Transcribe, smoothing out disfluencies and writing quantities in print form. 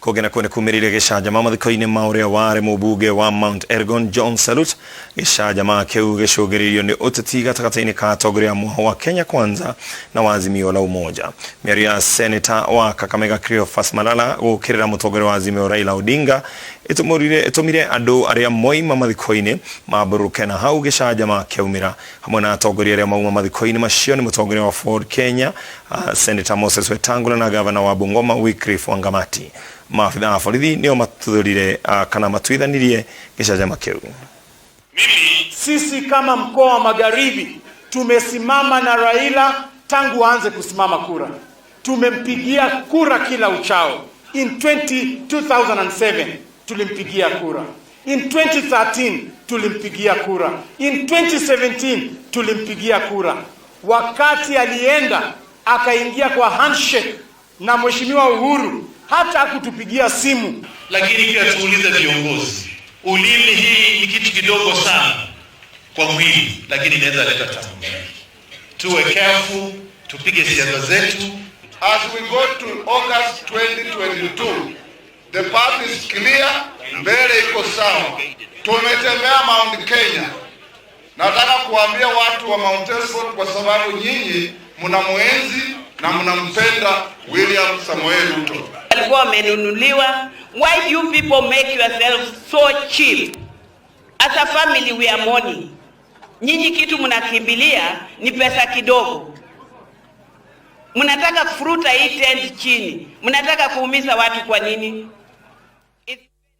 Kũngĩ nakuo nĩ kumĩrire gĩcanjama mathiko-inĩ ma ũrĩa warĩ mũmbunge wa Mount Elgon John Salut. Gĩcanjama kĩu gĩcũngĩrĩirio nĩ ũteti gatagatĩ-inĩ ka atongoria a mwahũ wa Kenya Kwanza na wa Azimio la Umoja. Mĩario ya Seneta wa Kakamega Cleophas Malala gũkĩrĩra mũtongoria wa Azimio Raila Odinga ĩtũmire andũ arĩa moima mathiko-inĩ mambũrũke na hau gĩcanjama kĩaumĩra. Hamwe na atongoria arĩa mauma mathiko-inĩ macio nĩ mũtongoria wa Ford Kenya Senator Moses Wetangula na gavana wa Bungoma Wycliffe Wangamati. Maabitha a borithi nĩo matuthũrire kana matuithanirie gĩcanjama kĩu. Sisi kama mkoa wa Magharibi tumesimama na Raila tangu aanze kusimama kura, tumempigia kura kila uchao. In 2007 tulimpigia kura, in 2013 tulimpigia kura, in 2017 tulimpigia kura. Wakati alienda akaingia kwa handshake na Mheshimiwa Uhuru, hata hakutupigia simu. Lakini pia tuulize viongozi, ulimi hii ni kitu kidogo sana kwa mwili, lakini inaweza leta tabu. Tuwe careful, tupige siasa zetu. As we go to August 2022, the path is clear, mbele iko sawa. Tumetembea Mount Kenya. Nataka kuambia watu wa Mount Elgon kwa sababu nyinyi mnamuenzi na mnampenda William Samoei Ruto. Walikuwa wamenunuliwa. Why you people make yourselves so cheap? As a family we are mourning. Nyinyi kitu mnakimbilia ni pesa kidogo. Mnataka kufuruta hii tent chini, mnataka kuumiza watu kwa nini?